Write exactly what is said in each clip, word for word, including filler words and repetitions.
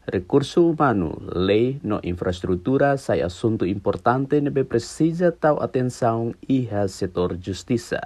Rekursu umanu, lei no infraestrutura sai asuntu importante ne'ebé presiza tau atensaun iha setór justisa.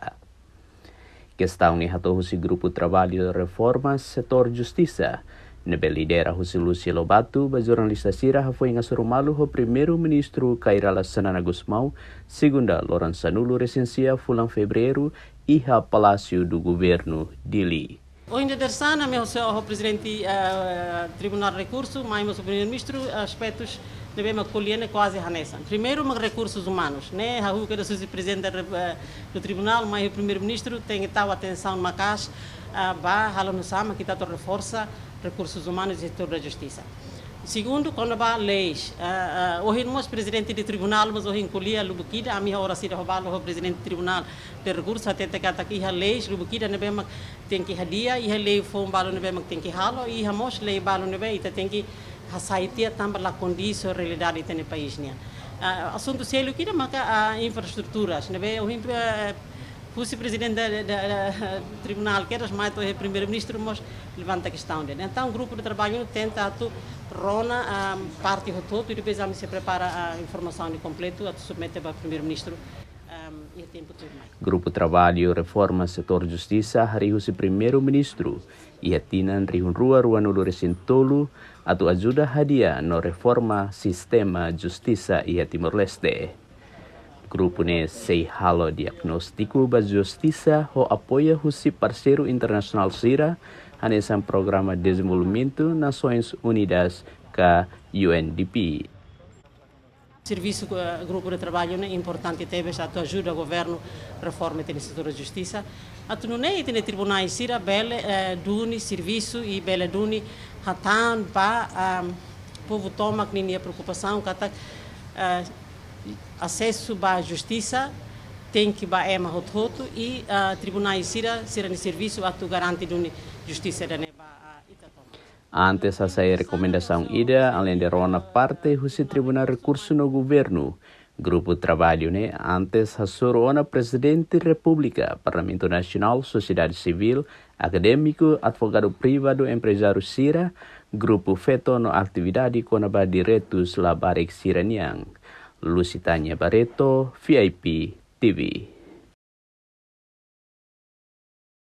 Kestaun ne'e hato'o husi Grupu Traballu Reforma Setór Justisa, ne'ebé lidera husi Lúcia Lobato, ba jornalista sira hafoin hasoru malu ho Primeiru-Ministru Kay Rala Xanana Gusmão, segunda loron sanulu-resin-sia fulan Fevereiru, iha Palácio do Governo, Dili. Ohin dadeer-saan ami ho, ho Prezidente, eh, Tribunál Rekursu, mai mós Primeiru-Ministru, aspetus ne'ebé mak ko'alia ne'e kuaze hanesan. Primeiru mak rekursus umanus, ne'e hahú kedas husi Prezidente, eh, do Tribunál, mai Primeiru-Ministru tenke tau atensaun maka'as, eh, ba halo nu'usá mak ita atu reforsa rekursus umanus iha setór da justisa. Segundu, kona-ba leis, eh, eh, ohin mós Prezidente do Tribunál mós ohin ko'alia lubuk ida, ami oras ida ho balu ho Prezidente Tribunál de Rekursu hatete katak iha leis lubuk ida ne'ebé mak tenke hadi'a, iha lei foun balu ne'ebé mak tenke halo, iha mós lei balu ne'ebé ita tenke hasai tiha tanba la kondiz ho realidade ita-nia país nian. Ah, asuntu seluk ida maka, ah, infraestruturas ne'ebé ohin, eh, husi Prezidente da, da, da Tribunál kedas mai to'o Primeiru-Ministru mós levanta kestaun ne'e. Entaun, Grupu de Traballu tenta atu rona, ah, parte hotu-hotu, i depois ami sei prepara, ah, informasaun ne'e kompletu atu submete ba Primeiru-Ministru, ah, iha tempu tuirmai. Grupu Traballu Reforma Setór Justisa harii husi Primeiru-Ministru iha tinan rihun rua ruanulu-resin-tolu atu ajuda hadi'a no reforma sistema justisa iha Timor-Leste. Grupu ne'e sei halo diagnóstiku ba justisa ho apoiu husi parseiru internasionál sira, hanesan Programa Dezenvolvimentu Nasoins Unidas ka U N D P. Servisu, eh, Grupu de Traballu ne'e importante tebes atu ajuda governu reforma ita-nia setór justisa. Atu nune'e ita-nia tribunál sira bele, eh, duni servisu i bele duni hatán ba, ah, povu tomak ninia preokupasaun katak, eh, asesu ba justisa tenke ba ema hotu-hotu i, ah, tribunál sira, sira-nia servisu atu garante duni justisa ida-ne'e ba, ah, ita tomak. Antes hasai rekomendasaun ida, aleinde rona parte husi Tribunál Rekursu no Governu, Grupu Traballu ne'e antes hasoru ona Prezidente Repúblika, Parlamentu Nasionál, sosiedade sivíl, akadémiku, advogadu privadu, emprezáriu sira, grupu feto no atividade kona-ba direitus labarik sira-nian. Lusitânia Barreto, V I P T V.